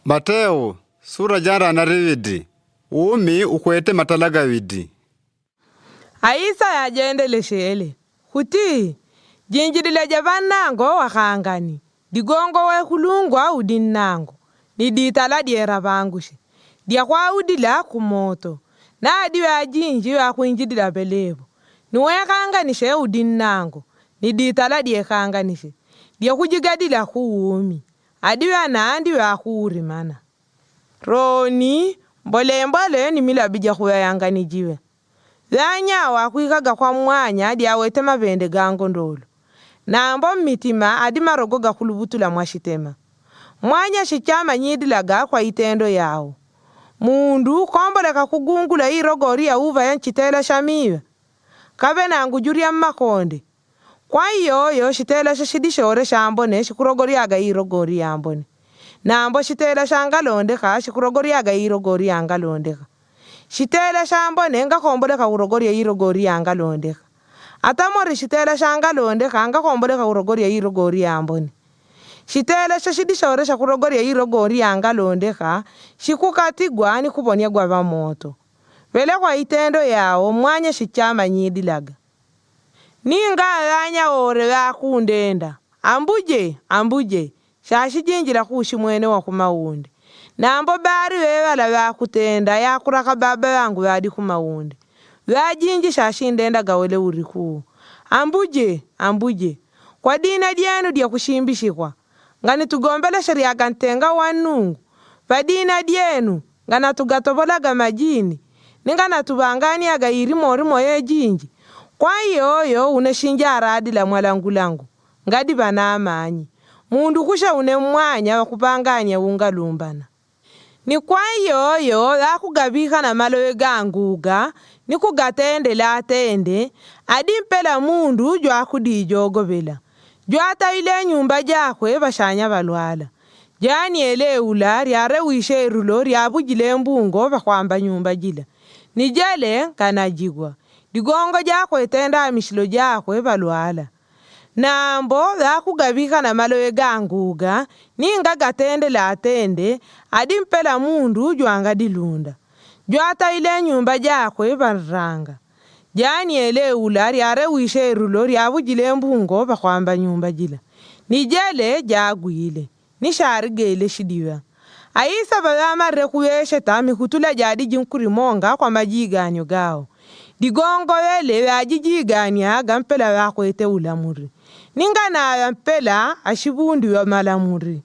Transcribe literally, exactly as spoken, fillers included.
Mateo, sura dja ndraru na rivili. Umi ukwete matala gavili. Aisa yadjendeleshele, kuti, djindjilila dja pvanango wakangani, digongo wehulungwa udi nnango, ni ditala dye rapvangushe, dya kwaudila ku moto. Nadi wadjindji wakwindjilila pvelepvo, ni wekanganishe udi nnango, ni ditala dyekanganishe, dya kudjigadila ku umi. Adi wanandi wakuurimana. Roni, mbole mbole ni milabi dja kuwayanganidjiwe. Pvanya wakwikaga kwa mwanya dya wete mapvende ga ngondolo. Nambo mmitima adi marogo ga kulubutula mwa shitema. Mwanya shitshamanyidilaga kwa itendo yawo. Mundu komboleka kugungula irogori ya uva ya ntshitela sha miva. Kapvena ngudjurya mmakonde. Kwa iyoyo shitela sha shidishore sha mbone shikurogoryaga irogori ya mbone. Nambo shitela sha ngalondeka shikurogoryaga irogori ya ngalondeka. Shitela sha mbone ngakomboleka urogorya irogori ya ngalondeka. Ata mori shitela sha ngalondeka ngakomboleka urogorya irogori ya mbone. Shitela sha shidishore shakurogorya irogori ya ngalondeka shikukatigwa ni kupvonyegwa pva moto. Pvele kwa itendo yawo mwanya shitshamanyidilaga. Ninga pvanya wore pvakundenda, ambudje, ambudje, sha shidjindjila ku ushimwene wa ku mawunde. Nambo bari pvepvala pvakutenda yakuraka Baba yangu pvadi ku mawunde. Pvadjindji sha shindendaga wele uriku. Ambudje, ambudje, kwa dina dyenu dya kushimbishikwa, nganitugombelesheryaga ntenga wa Nungu, pva dina dyenu nganatugatopvolaga madjini, ni nganatupvanganyaga irimo rimo yedjindji. Kwa iyoyo une shindji aradila mwa langu langu, ngadi pvana amanyi. Mundu kusha une mwanya wa kupvanganya ungalumbana. Ni kwa iyoyo pvakugapvika na malowe ga nguga, ni kugatendela atende, adi mpela mundu djwakudidjogopvela. Djwatayile nyumba djakwe pvashanya pvalwala. Djaniele ula ryarewishe irulo ryavudjile mbungo pvakwamba nyumba djila, ni djele nganadjigwa. Digongo djakwe tenda amishilo djakwe pvalwala. Nambo pvakugapvika na malowe ga nguga, ninga gatendela atende, adi mpela mundu djwangadilunda. Djwatayile nyumba djakwe pvanranga. Djaniele ula ryarewishe irulo ryavudjile mbungo pvakwamba nyumba djila, ni djele djagwile, ni sharigele shidipva. Aisa pvapvamarire kuwesheta mikutula djadidji nkurimonga kwa madjiganyo gawo. Digongo pvele pvadjidjiganyaga mpela pvakwete ulamuri. Ninga napva mpela ashipvundiwa malamuri.